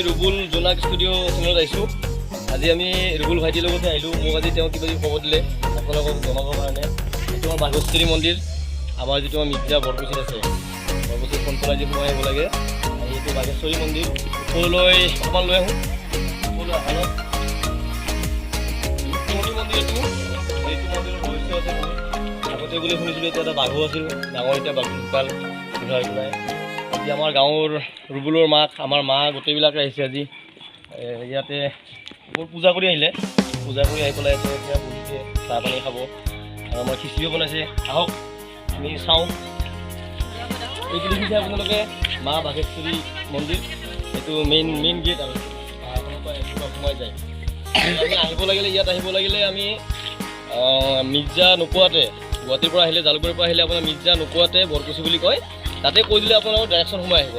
ৰুবুল জোনাক ষ্টুডিঅ' চেনেলত আহিছোঁ। আজি আমি ৰুবুল ভাইটিৰ লগতে আহিলোঁ। মোক আজি তেওঁ কিবা কিবি ক'ব দিলে আপোনালোকক জনাবৰ কাৰণে। এইটো আমাৰ বাঘেশ্বৰী মন্দিৰ, আমাৰ যিটো আমাৰ মিৰ্জা বৰকুচিত আছে। বৰকুচিত সোনকালে আজি সোমাই আহিব লাগে। আৰু এইটো বাঘেশ্বৰী মন্দিৰ। ওপৰলৈ অকণমান লৈ আহোঁ। ওপৰলৈ অহালত পুৰণি মন্দিৰ এইটো। এইটো মন্দিৰৰ ৰহস্য আছে বহুত। আগতে বুলি শুনিছিলোঁ এইটো এটা বাঘো আছিল ডাঙৰ, এতিয়া বাঘ ঢুকাল, বুঢ়া পেলাই। আজি আমাৰ গাঁৱৰ ৰুবুলৰ মাক, আমাৰ মা গোটেইবিলাকে আহিছে আজি। ইয়াতে বৰ পূজা কৰি আহিলে। পূজা কৰি আহি পেলাই ইয়াতে এতিয়া বহিছে, চাহ পানী খাব আৰু আমাৰ খিচিৰিও বনাইছে। আহক, আমি চাওঁ। এইটো দেখিছে আপোনালোকে মা বাঘেশ্বৰী মন্দিৰ। এইটো মেইন মেইন গেট আৰু পাহাৰখনৰ পৰা এইটো সোমাই যায়। আমি আহিব লাগিলে, ইয়াত আহিব লাগিলে আমি মিৰ্জা নোপোৱাতে, গুৱাহাটীৰ পৰা আহিলে, জালুকবাৰীৰ পৰা আহিলে আপোনাৰ মিৰ্জা নোপোৱাতে বৰকুচি বুলি কয়, তাতে কৈ দিলে আপোনালোকৰ ডাইৰেকশ্যন সোমাই আহিব।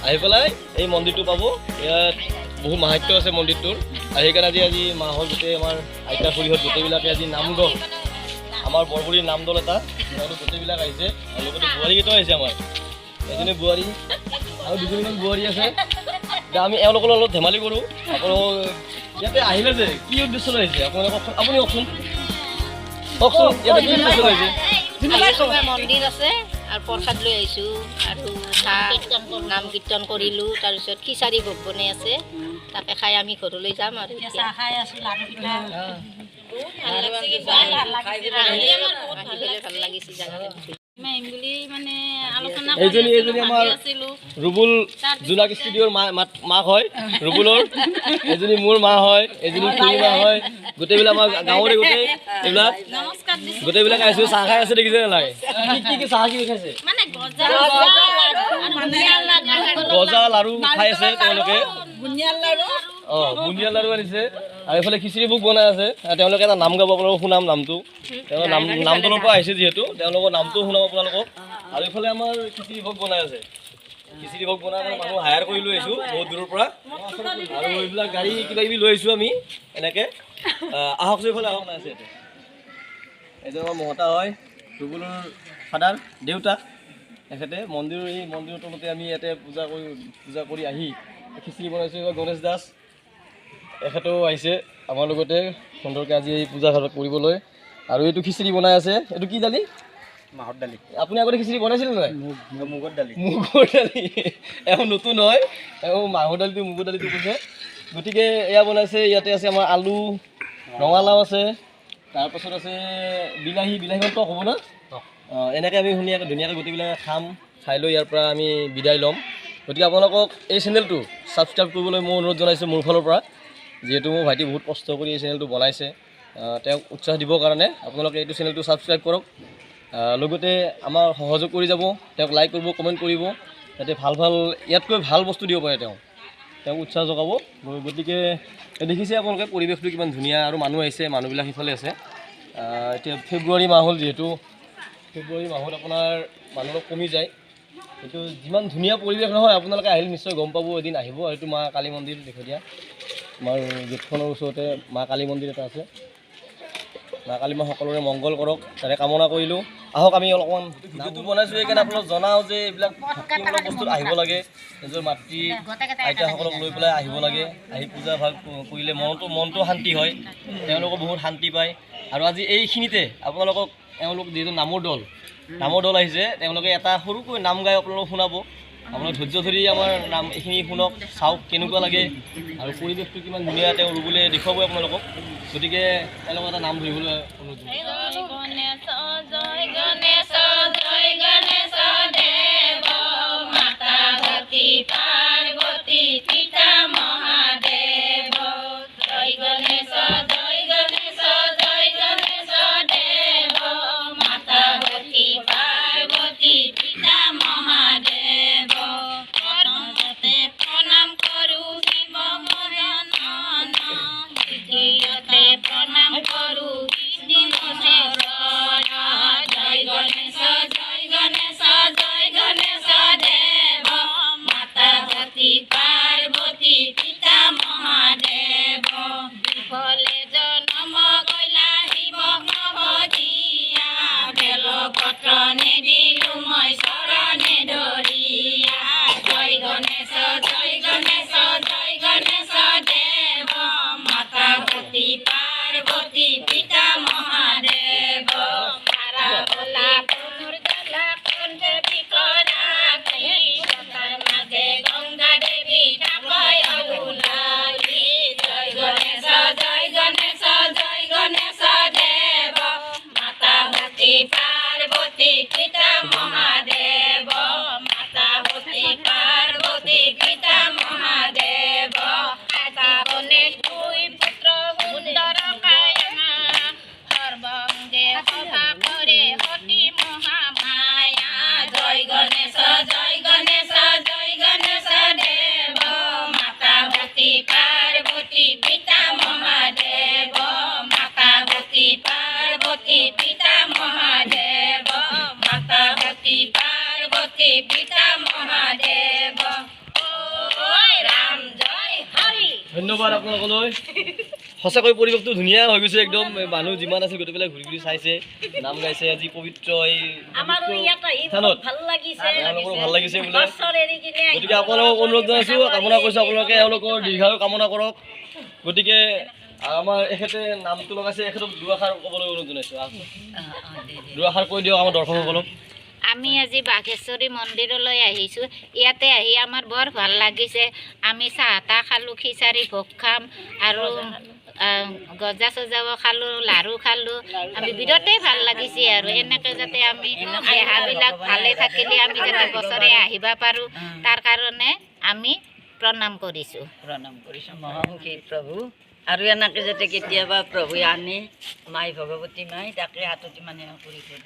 আহি পেলাই এই মন্দিৰটো পাব। ইয়াত বহু মাহাত্ম্য আছে মন্দিৰটোৰ। আৰু সেইকাৰণে আজি আজি মাহৰ গোটেই আমাৰ আইতা খুৰীহঁত গোটেইবিলাকে আজি নামদল, আমাৰ বৰগুৰিৰ নামদল এটা, তেওঁলোক গোটেইবিলাক আহিছে। আৰু লগতে বোৱাৰীকেইটাও আহিছে। আমাৰ এজনী বোৱাৰী আৰু দুজনীমান বোৱাৰী আছে। এতিয়া আমি এওঁলোকৰ লগত ধেমালি কৰোঁ। আপোনালোক ইয়াতে আহিলে যে কি উদ্দেশ্য লৈ আহিছে, আপোনালোকে কওকচোন। আপুনি কওকচোন, কওকচোন, ইয়াতে কি উদ্দেশ্য লৈ আহিছে? মন্দিৰ আছে আৰু প্ৰসাদ লৈ আহিছোঁ আৰু চাহ, নাম কীৰ্তন কৰিলোঁ। তাৰপিছত খিচাৰি ভোগ বনাই আছে, তাকে খাই আমি ঘৰলৈ যাম। আৰু এতিয়া খাই আছো লাড়ু পিঠা। আহি পেলাই ভাল লাগিছে জাগাটো। আহিম বুলি মানে আলোচনা এইজনী আমাৰ আছিলোঁ। ৰুবুল জোনাক ষ্টুডিঅ'ৰ মা মাক হয় ৰুবুলৰ। এজনী মোৰ মা হয়, এজনী খুৰী মা হয়। গোটেইবিলাক আমাৰ গাঁৱৰে গোটেই এইবিলাক। নমস্কাৰ দিছোঁ। গোটেইবিলাক আহিছো, চাহ খাই আছে। দেখিছে নে নাই? কি কি কি চাহ কি খাইছে? মানে গজা। গজা লাড়ু খাই আছে তেওঁলোকে। অঁ, বুন্দিয়া লাড়ু আনিছে আৰু এইফালে খিচিৰি ভোগ বনাই আছে। আৰু তেওঁলোকে এটা নাম গাব, আপোনালোকক শুনাম নামটো। তেওঁলোকৰ নাম, নামদলৰ পৰা আহিছে যিহেতু, তেওঁলোকৰ নামটো শুনাম আপোনালোকক। আৰু এইফালে আমাৰ খিচিৰি ভোগ বনাই আছে। খিচিৰি ভোগ বনাই মানে মানুহ হায়াৰ কৰি লৈ আহিছোঁ বহুত দূৰৰ পৰা। আৰু এইবিলাক গাড়ী কিবা কিবি লৈ আহিছোঁ আমি এনেকৈ। আহকচোন, এইফালে আহক। আছে ইয়াতে এইটো আমাৰ মহতা হয়, ৰুবুলৰ ফাদাৰ, দেউতা। তেখেতে মন্দিৰৰ, এই মন্দিৰৰ তলতে আমি ইয়াতে পূজা কৰি আহি খিচিৰি বনাইছোঁ। এইবাৰ গণেশ দাস, এখেতেও আহিছে আমাৰ লগতে সুন্দৰকৈ আজি এই পূজা ভাগ কৰিবলৈ। আৰু এইটো খিচিৰি বনাই আছে। এইটো কি দালি? মাহৰ দালি। আপুনি আগতে খিচিৰি বনাইছিল নাই? মুগৰ দালি। মুগৰ দালি। এওঁ নতুন হয়, এওঁ মাহৰ দালিটো মুগৰ দালিটো কৈছে। গতিকে এয়া বনাইছে। ইয়াতে আছে আমাৰ আলু, ৰঙালাও আছে, তাৰপাছত আছে বিলাহী। বিলাহীখন টক হ'ব না? অঁ, এনেকৈ আমি ধুনীয়াকৈ ধুনীয়াকৈ গোটেইবিলাক খাম। খাই লৈ ইয়াৰ পৰা আমি বিদায় ল'ম। গতিকে আপোনালোকক এই চেনেলটো ছাবস্ক্ৰাইব কৰিবলৈ মই অনুৰোধ জনাইছোঁ মোৰ ফালৰ পৰা। যিহেতু মোৰ ভাইটি বহুত কষ্ট কৰি এই চেনেলটো বনাইছে, তেওঁক উৎসাহ দিবৰ কাৰণে আপোনালোকে এইটো চেনেলটো ছাবস্ক্ৰাইব কৰক। লগতে আমাৰ সহযোগ কৰি যাব, তেওঁক লাইক কৰিব, কমেণ্ট কৰিব, যাতে ভাল ভাল, ইয়াতকৈ ভাল বস্তু দিব পাৰে তেওঁ। তেওঁক উৎসাহ যোগাব। গতিকে দেখিছে আপোনালোকে পৰিৱেশটো কিমান ধুনীয়া আৰু মানুহ আহিছে, মানুহবিলাক সিফালে আছে। এতিয়া ফেব্ৰুৱাৰী মাহ হ'ল যিহেতু, ফেব্ৰুৱাৰী মাহত আপোনাৰ মানুহ অলপ কমি যায়। কিন্তু যিমান ধুনীয়া পৰিৱেশ নহয়, আপোনালোকে আহিলে নিশ্চয় গম পাব। এদিন আহিব। আৰু এইটো মা কালী মন্দিৰ দেখুৱাই দিয়া। আমাৰ গেটখনৰ ওচৰতে মা কালী মন্দিৰ এটা আছে। মা কালী মা সকলোৰে মংগল কৰক, তাৰে কামনা কৰিলোঁ। আহক, আমি অলপমান ভিডিঅ'টো বনাইছোঁ সেইকাৰণে আপোনালোক জনাওঁ যে এইবিলাক ভক্তিমূলক বস্তুত আহিব লাগে। নিজৰ মাতৃ আইতাসকলক লৈ পেলাই আহিব লাগে। আহি পূজা ভাগ কৰিলে মনটো শান্তি হয়, তেওঁলোকো বহুত শান্তি পায়। আৰু আজি এইখিনিতে আপোনালোকক এওঁলোক যিহেতু নামৰ দল আহিছে, তেওঁলোকে এটা সৰুকৈ নাম গাই আপোনালোকক শুনাব। আপোনালোক ধৈৰ্য ধৰি আমাৰ নাম এইখিনি শুনক, চাওক কেনেকুৱা লাগে আৰু পৰিৱেশটো কিমান ধুনীয়া তেওঁ ৰুবুলে দেখুৱাব আপোনালোকক। গতিকে তেওঁলোকক এটা নাম ধৰিবলৈ অনুৰোধ জনাইছোঁ। জয় গণেশ, জয় গণেশ, জয় গণেশ দেৱ, মাতা সতী পাৰ্বতী, পিতা মহাদেৱ। জয় গণেশ, জয় গণেশ, জয় গণেশ দেৱ, মাতা সতী পাৰ্বতী, পিতা মহাদেৱ। প্ৰথমতে প্ৰণাম কৰোঁ শিৱ গজানন, দ্বিতীয়তে প্ৰণাম কৰোঁ বিষ্ণু চৰণ। জয় গণেশ, জয় গণেশ, জয় ধন্যবাদ আপোনালোকলৈ। সঁচাকৈ পৰিৱেশটো ধুনীয়া হৈ গৈছে একদম। মানুহ যিমান আছে গোটেইবিলাক ঘূৰি ঘূৰি চাইছে, নাম গাইছে। আজি পবিত্ৰ এই আমাৰো পবিত্ৰ ইয়াত আহি স্থানত বহুত ভাল লাগিছে। তেওঁলোকৰো ভাল লাগিছে বোলে। বছৰ এৰি কিনে আহিব। গতিকে আপোনালোকক অনুৰোধ জনাইছোঁ, কামনা কৰিছোঁ, আপোনালোকে এওঁলোকৰ দীৰ্ঘায়ু কামনা কৰক। গতিকে আমাৰ এখেতে নামটো লগাইছে, এখেতক দুআষাৰ ক'বলৈ অনুৰোধ জনাইছোঁ। আহকচোন। দুআষাৰ কৈ দিয়ক আমাৰ দৰ্শকসকলক। আমি আজি বাঘেশ্বৰী মন্দিৰলৈ আহিছোঁ। ইয়াতে আহি আমাৰ বৰ ভাল লাগিছে। আমি চাহ তাহ খালোঁ, খিচাৰি ভোগ খাম আৰু গজা চজাও খালোঁ, লাড়ু খালোঁ। আমি বিৰাটেই ভাল লাগিছে। আৰু এনেকৈ যাতে আমি দেহাবিলাক ভালে থাকিলে আমি যাতে বছৰে আহিব পাৰোঁ, তাৰ কাৰণে আমি প্ৰণাম কৰিছোঁ। প্ৰণাম কৰিছোঁ মহাসুখী প্ৰভু। আৰু এনেকৈ যাতে কেতিয়াবা প্ৰভুৱে আনে, মাই ভগৱতী মাই, তাকে হাততে মানে কৰি থৈ।